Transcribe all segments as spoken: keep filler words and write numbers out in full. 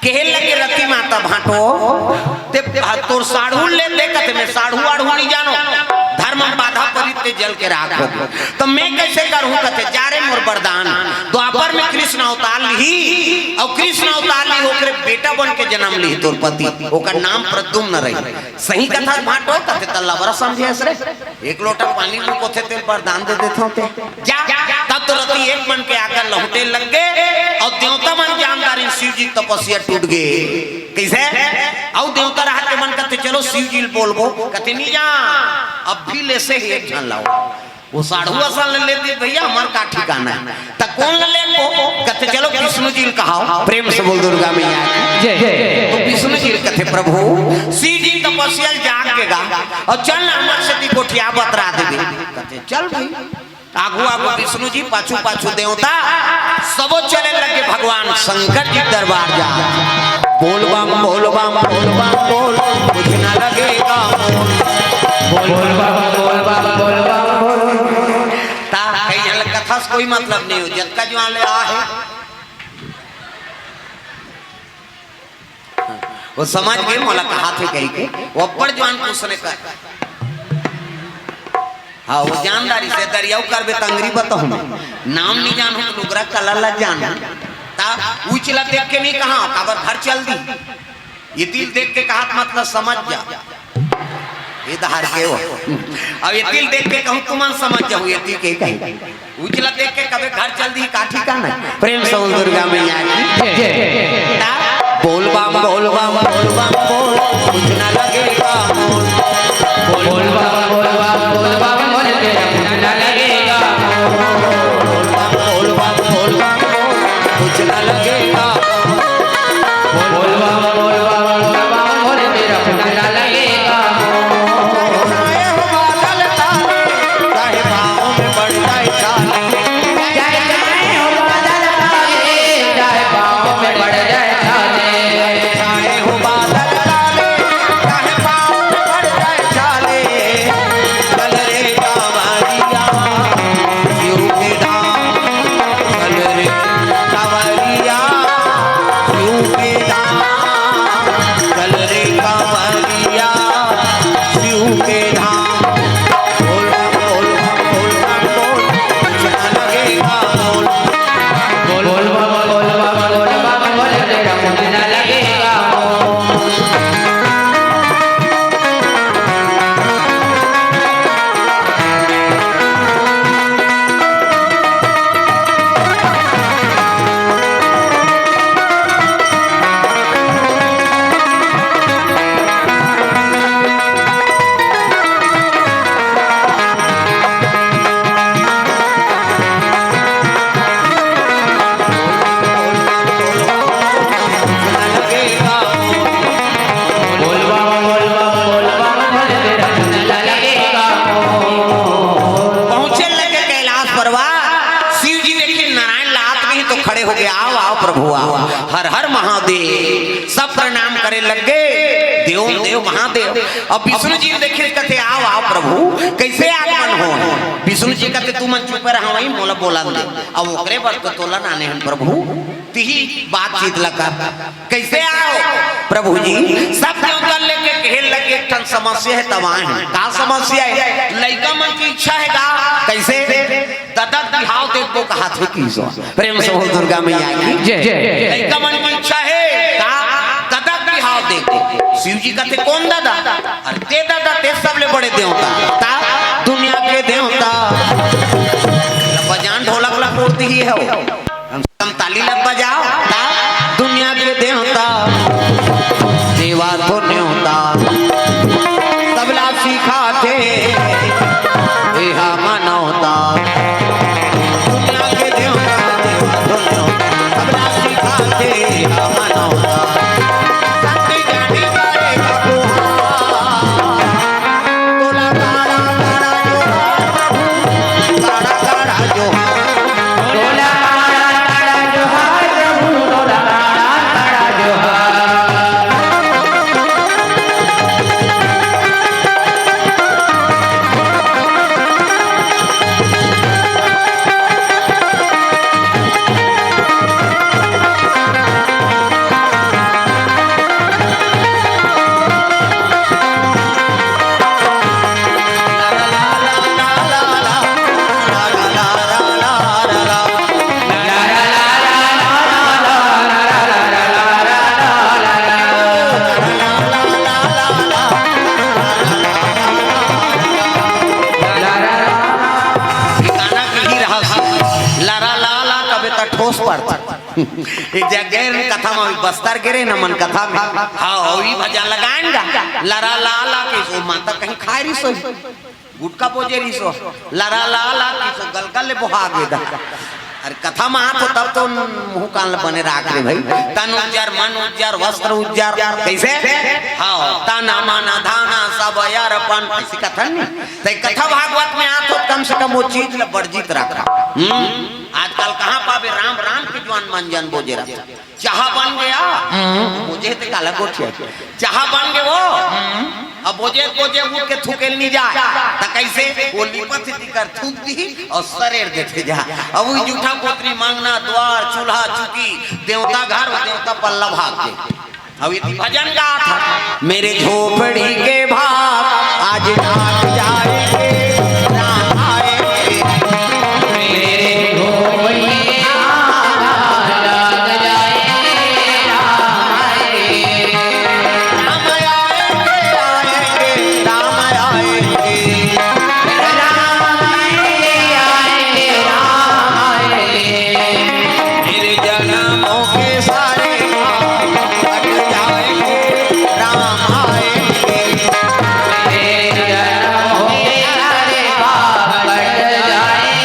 कहे लगे रति माता भांटो, ते तोर साढ़ू ले दे कथे, मैं साढ़ू आढ़ू नहीं जानो, धर्म में बाधा परी ते जल के राख हो। तो मैं कैसे करूं कथे, जा रे मोर वरदान। द्वापर में कृष्ण अवतार लिही, और कृष्ण अवतार लिही, ओकरे बेटा बन के जन्म लिही तोर पति, ओकर नाम प्रद्युम्न रही। सही कथा भांटो कथे, त लबरा समझे हस रे। एक लोटा पानी में कोथे तेल वरदान दे देथव ते। जा, तब तो रति एक मन के आकर लहुटे लग गे, और देवता मन जान डारिन शिव जी तपस्या टूट गे। कैसे? अउ देवता रहत के मन कथे, "चलो शिव जी ल बोलबो।" कथे, "नहीं जा, अब भी ले से ही एक झन लाओ।" वो साढ़ू असन ले लेती भैया, हमार का ठिकाना है। त कौन ले लेबो? कथे, "चलो विष्णु जी ल कहाओ।" प्रेम से बोल दुर्गा मैया की। जय। तो विष्णु जी ल कथे, "प्रभु, शिव जी तपस्या ल जाग के गा, और चल ना हमर से ती गोठिया बतरा देबे।" कथे, "चल भाई।" आगू आगू विष्णु जी, पाछू पाछू देवता, सबो चले लगे भगवान शंकर जी दरबार जा। बोल बम, बोल बम, बोल बम, बोल, कुछ ना लगेगा मोल। बोल बम, बोल बम, बोल बम, बोल। ता कई झन कथा से कोई मतलब नहीं हो, जतका जुआन ले आ है। वो समझ गए मोला कहा थे कही के, वो अब्बड़ जुआन पूछने का। हाँ, वो जानदारी से दरियाऊ करबे तंगरी बताऊँ मैं। नाम नहीं जानू तो लुगरा कला ला जानू। ता उचला देख के नहीं कहा, काबर घर चल दी। ये दिल देख के कहा मतलब समझ जा। ये धार के हो। अब ये दिल देख के कहूँ तुमन समझ जाओ, ये दिल के कही। उजला देख के कबे घर चल दी का ठिकाना। प्रेम से बोल दुर्गा मैया की जय। बोल बम, बोल बम, बोल बम, बोल, कुछ ना लगेगा मोल। बोल बम, बोल बम, बोल बम, बोल, तेरा कुछ ना लगेगा मोल। बोल बम, बोल बम, बोल बम, बोल, कुछ ना लगेगा मोल। बोल बम, बोल बम, बोल बम, बोल, तेरा कुछ ना लगेगा मोल। चाहे पाँव में पड़ जाए छाले। चाहे, चाहे हो बादल काले, चाहे पाँव में पड़ जाए छाले। चाहे हो बादल काले, चाहे पाँव में पड़ जाए छाले। चल रे कांवरिया, शिव के धाम। चल रे कांवरिया, शिव के धाम। चल रे कांवरिया, शिव के धाम। बोल बम, बोल बम, बोल बम, बोल, कुछ ना लगेगा मोल। बोल बम, बोल बम, बोल बम, बोल, तेरा कुछ ना लगेगा मोल। पहुंचे लगे कैलाश पर्वत, शिव जी देखे नारायण लात नहीं तो खड़े हो गए, "आओ, आओ प्रभु, आओ, हर हर महादेव।" सब प्रणाम करे लग गए, "देव, देव महादेव।" अब विष्णु जी देखे, कथे, "आओ, आओ प्रभु, कैसे आगमन हो?" विष्णु जी कथे, "तू मन चुप रहा, वही मोला बोलन दे।" अब ओकरे बर तो तोला नाने हन प्रभु, तिही बातचीत ला कर। कैसे आओ प्रभु जी? सब देवता लेके कहे लगे, "एक ठन समस्या है, तब आए हैं।" का समस्या है? लइका मन की इच्छा है का? कैसे? ददा बिहाव देखबो कहा थे कि सो। प्रेम से बोल दुर्गा मैया की जय। लइका मन की इच्छा है का? ददा बिहाव देखबो। शिव जी कथे, "कौन ददा?" अरे ते ददा, ते सबले बड़े देवता। ता दुनिया के देवता। बजान ढोलक ला मूर्ति ही है वो। हम ताली लग बजाओ, ता दुनिया के देवता, देवा तो न्योता, तबला सिखाथे, एहा मनौता। दुनिया के देवता, देवा तो न्योता, तबला सिखाथे, एहा मनौता। संत ज्ञानी करे का गुहार, तोला तारा तारा जोहार प्रभु, तारा तारा जोहार। तोला तारा तारा जोहार प्रभु, एक जगह गे रेन कथा में, बस्तर गे रेन हमन कथा में। हाँ, अउ ई भजन लगाएन गा। लरा ला ला के सो माता कहीं खाए रहिस होही। गुटखा बोजे रहिस हो। लरा ला ला के सो गलगल ले बोहा गे दा। अरे कथा में आत हो तब तो मुंह कान ल बने राख रे भाई। तन उज्जर, मन उज्जर, वस्त्र उज्जर। कइसे? हाँ, तन मन धन सब अर्पण। अइसे कथन नहीं। तैं कथा भागवत में आत हो, कम से कम वो चीज ल बरजित रखा। हम्म? आजकल कहाँ पाबे राम राम के जुआन मन जन बोजे रहा। चाहा बन गे, हम्म, बोजे ते काला गोठिया। चाहा बन गे वो, हम्म, अब बोजे बोजे उठ के थूके ल नी जाय। त कइसे? वो लिपत हे तिकर थूक दिही अउ सरेर देथे जा। अब वो जूठा कोतरी, मंगना दुआर, चूल्हा चुकी, देवता घर, वो देवता पल्ला भाग गे। अब ये भजन गात हे, मेरे झोपड़ी के भाग आज जाग जाएंगे, राम आएंगे। मेरे झोपड़ी के भाग आज जाग जाएंगे, राम आएंगे। राम आएंगे, आएंगे, राम आएंगे। राम आएंगे, आएंगे, राम आएंगे। मेरे जन्मों के सारे पाप कट जाएंगे, राम आएंगे। मेरे जन्मों के सारे पाप कट जाएंगे,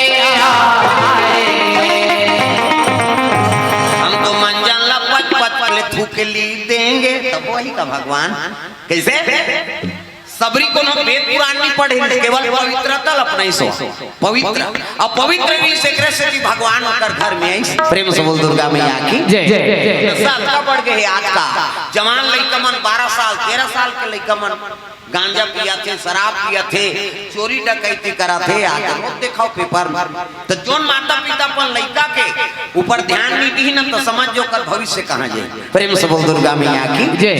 राम आएंगे। हम तो मंजन ला पच पच ले थूक के ली देंगे, तब वही का भगवान। कइसे? सबरी कोनो वेद पुराण नी पढ़े, केवल पवित्रता ल अपनाइस हो। पवित्र, अब पवित्र रहिस, एकरे सेती भगवान ओकर घर में आइस। प्रेम से बोल दुर्गा मैया की जय। नशा अतका बढ़ गे हे आज का। जवान लइका मन, बारह साल, तेरह साल के लइका मन गांजा पियाथे, शराब पियाथे, चोरी डकैती कराथे। आज रोज देखाव पेपर में। त जोन माता पिता अपन लइका के ऊपर ध्यान नी दिही न, त समझ जो ओकर भविष्य कहाँ जाही। प्रेम से बोल दुर्गा मैया की जय।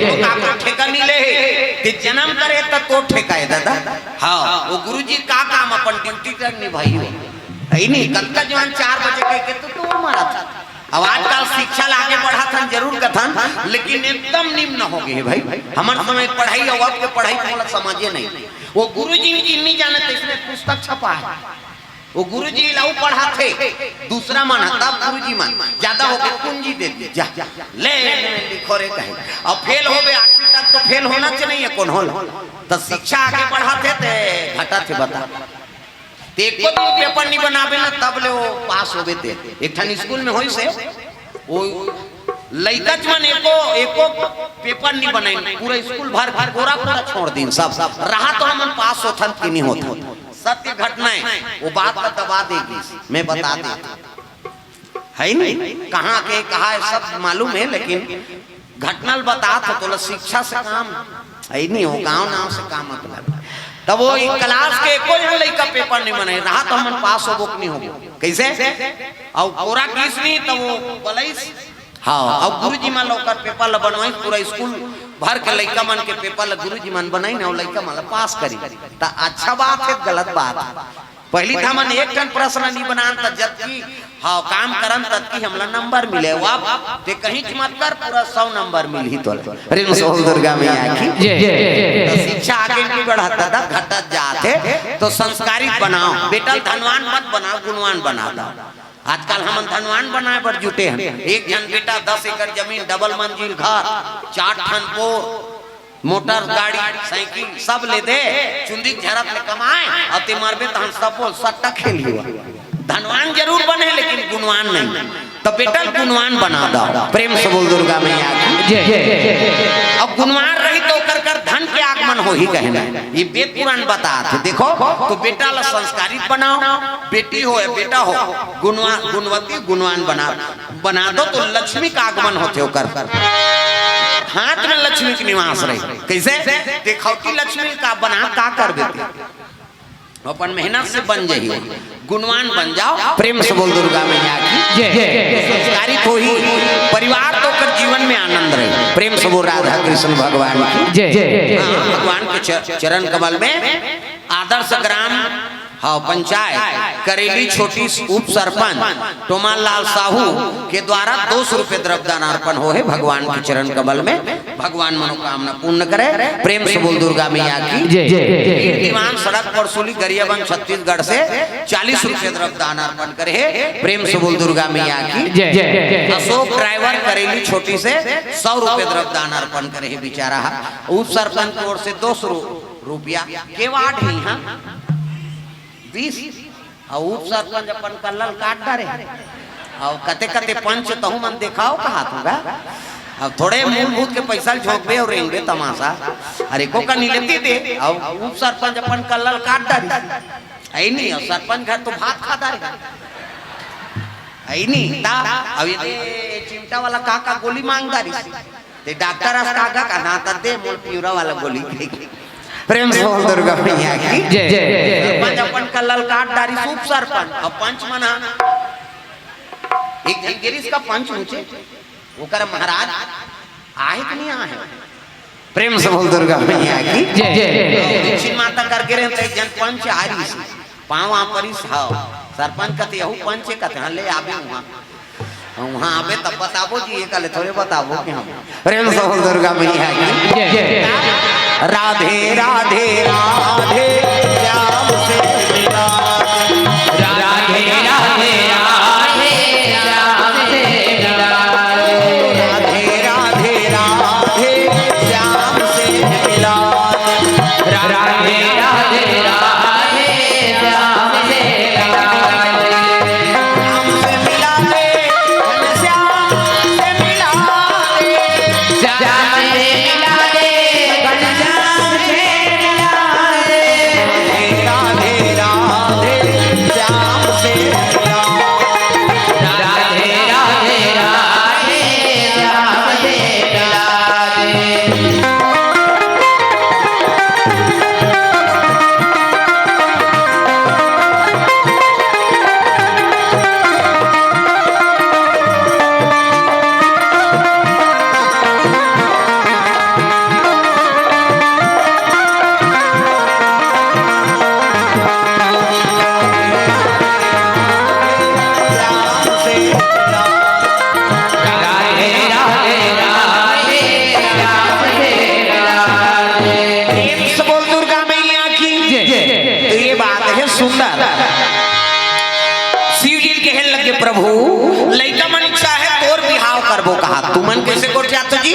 तो काकरो ठेका नी ले हे, ते जनम करे त तोर ठेका हे दादा। हाँ, वो गुरुजी का काम, अपन ड्यूटी तक निभाई हो। अइ नहीं, कतका जवान चार बजे कह के तो तोर मारत हे। अब आजकल शिक्षा ला आगे बढ़ाथन, जरूर कथन, लेकिन एकदम निम्न हो गे हे भाई। हमर समय के पढ़ाई अउ अब के पढ़ाई त मोला समझे नहीं। वो गुरुजी भी जिन नी जाने, त इसने पुस्तक छपा हे। वो गुरुजी ला उ पढ़ाथे, दूसरा मन ह, तब गुरुजी मन जादा होके पूंजी दे दी, जा, ले, ले, लिखो रे कहे। अब फेल होबे, आठवीं तक तो फेल होना चाहिए, कौन होला? त शिक्षा आगे बढ़ाथे ते घटाथे, बता। ते एको दिन पेपर नी बनाबे ना, तब ले वो पास होबे ते। एक ठन स्कूल में होइस हे, वो लइकाच मन एको, एको पेपर नी बनाइन, पूरा स्कूल भर, भर कोरा, कोरा छोड़ दिन सब। रहा तो हमन पास होथन कि नी होथन। सत्य घटना हे, वो बात ला दबा दे गिस, मैं बता देथंव। हे नहीं, कहाँ के, कहाँ हे, सब मालूम हे, लेकिन घटना ल बतात हों, तोला शिक्षा से काम हे नहीं, वो गांव नाव से काम मतलब। तब वो एक क्लास के एको झन लइका पेपर नी बनाइन, रहा तो हमन पास होबो कि नी होबो। कइसे? अउ कोरा गिस नी, तब वो बलाइस। हाँ, अउ गुरुजी मन ला ओकर पेपर ला बनवाइस, पूरा स्कूल भर के लइका मन के पेपर ला गुरुजी मन बनाइन, अउ लइका मन ला पास करिन। त अच्छा बात हे, गलत बात हे? पहिली त हमन एक ठन प्रश्न नी बनान, त जतकी, हाँ, काम करन, ततकी हमला नंबर मिले। अब ते कहींच मत कर, पूरा सौ नंबर मिलही तोला। प्रेम से बोल दुर्गा मैया की जय। त शिक्षा आगे नी बढ़त, त घटत जात हे। त संस्कारित बनाव, बेटा ल धनवान मत बनाव, गुणवान बना दव। आजकल हमन धनवान बनाए बर जुटे हन। एक झन बेटा दस एकड़ जमीन, डबल मंजिल घर, चार ठन बोर, मोटर गाड़ी, साइकिल सब ले दे, चुंदी झरत ले कमाए, अउ ते मरबे तहन सब बोल सट्टा खेल हुआ। धनवान जरूर बने, लेकिन गुणवान नहीं। त बेटा ल गुणवान बना दव। प्रेम से बोल दुर्गा मैया की जय। अब गुणवान रही त ओकर कर धन के आगमन होही कहना। ये वेद पुराण बतात हे। देखो, त बेटा ला संस्कारित बनाव, बेटी हो या बेटा हो, गुणवा-, गुणवती गुणवान बना, बना दव त लक्ष्मी का आगमन होथे ओकर। हाथ में लक्ष्मी के निवास रही। कइसे? देखौती लक्ष्मी का बना का कर देथे। अपन मेहनत से बन जाही, गुणवान बन जाओ। प्रेम से बोल दुर्गा मैया की जय। संस्कारित होही, परिवार तो ओकर जीवन में आनंद रही। प्रेम से बोल राधा कृष्ण भगवान की जय। हाँ, भगवान के च-, चरण कमल में आदर्श ग्राम, हाँ, पंचायत करेली छोटी उप सरपंच टोमन लाल साहू के द्वारा दो सौ रुपये द्रव्य दान अर्पण होहे भगवान के चरण कमल में। भगवान मनोकामना पूर्ण करे। प्रेम से बोल दुर्गा मैया की जय। दीवान सड़क परसुली गरियाबंद छत्तीसगढ़ से चालीस रुपये द्रव्य दान अर्पण करे हे। प्रेम से बोल दुर्गा मैया की जय। अशोक ड्राइवर करेली छोटी से सौ रुपये द्रव्य दान अर्पण करे हे बेचारा हा। उप सरपंच की ओर से दो सौ रुपया के वार्ड है यहाँ बीस, अउ उप सरपंच अपन कल्ला ल काट डारे। अउ कते कते पंच तहू मन देखाव कहात हूँ गा। अब थोड़े मूलभूत के पैसा ल झोंकबे अउ रेंगबे तमाशा। अरे को कनी लेती दे, अउ उप सरपंच अपन कल्ला ल काट डारी। ऐ नहीं, अउ सरपंच घर तो भात खा डारे। ऐ नहीं, ता अब ये चिमटा वाला का का गोली मांग डारी। ते डॉक्टर अस का का कहा, त दे मोर पिंवरा वाला गोली। प्रेम से बोल दुर्गा मैया की जय। सरपंच अपन कल्ला ल काट डारी, उप सरपंच अउ पंच मन हा। एक झन गिरीश का पंच ऊंचे, ओकर महाराज आहे कि नहीं आहे? प्रेम से बोल दुर्गा मैया की जय। दक्षिण माता करके रहे तो एक झन पंच आ रही, पाँव आ परिस, हाँ। सरपंच कथे, "यहू पंच हे?" कथे, "हाँ, ले आबे वहाँ।" वहाँ आबे तब बताबो जी, ये काले थोड़े बताबो कि हम। प्रेम से बोल दुर्गा मैया की जय। राधे राधे राधे श्याम से मिला। राधे राधे राधे श्याम से मिला। राधे राधे राधे श्याम से मिला। राधे राधे राधे श्याम से मिला। श्याम से मिला दे, घनश्याम से मिला दे। श्याम से मिला दे, घनश्याम से मिला दे। राधे राधे श्याम से मिला। राधे राधे राधे श्याम से मिला दे। प्रेम से बोल दुर्गा मैया की। जय। तो ये बात है सुंदर। शिव जी कहे लगे, "प्रभु, लइका मन इच्छा है तोर बिहाव करबो कहा, तुमन कैसे गोठियाथो जी?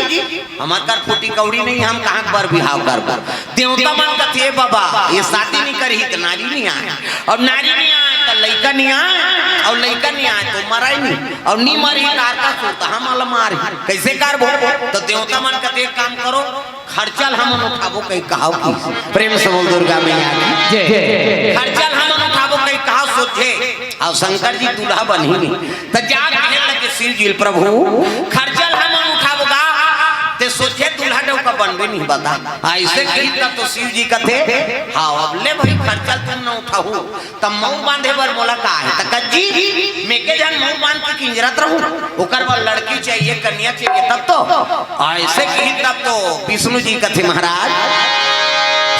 हमर कर फूटी कौड़ी नहीं, हम कहाँ बर बिहाव करबो?" देवता मन कथे, "बाबा, ये शादी नहीं करही त नारी नहीं आए, अउ नारी नहीं आए त लइका नहीं आए, अउ लइका नहीं आए तो मराई नहीं, अउ नहीं मरही कार का सूर त हम अल मारही, कैसे करबो?" तो देवता मन कथे, "एक काम करो, खर्चा ल हमन उठाबो कही कहाव की।" प्रेम से बोल दुर्गा मैया की जय। खर्चा ल हमन उठाबो कही कहाव सोझे, अउ शंकर जी दूल्हा बनही नहीं। त जा कहे लगे शिव जी ल, "प्रभु, खर्चा ल हमन उठाबो गा, ते सोझे दूल्हा डौका बनबे नहीं बता।" ऐसे कही तब तो शिव जी कथे, "हाँ, अब ले भाई, खर्चा ल तुम न उठाहू, तब मऊर बांधे बर मोला का है?" त कज्जी, "मेके झन मऊर बांध के किंजरत रहूं, ओकर बर लड़की चाहिए, कन्या चाहिए, तब तो।" ऐसे कही तब तो विष्णु जी कथे, "महाराज,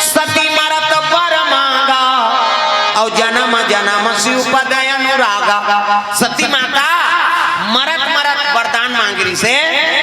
सती मरत बर मांगा, अउ जन्म जन्म शिव पद अनुरागा।" सती माता मरत मरत वरदान मांग रही से,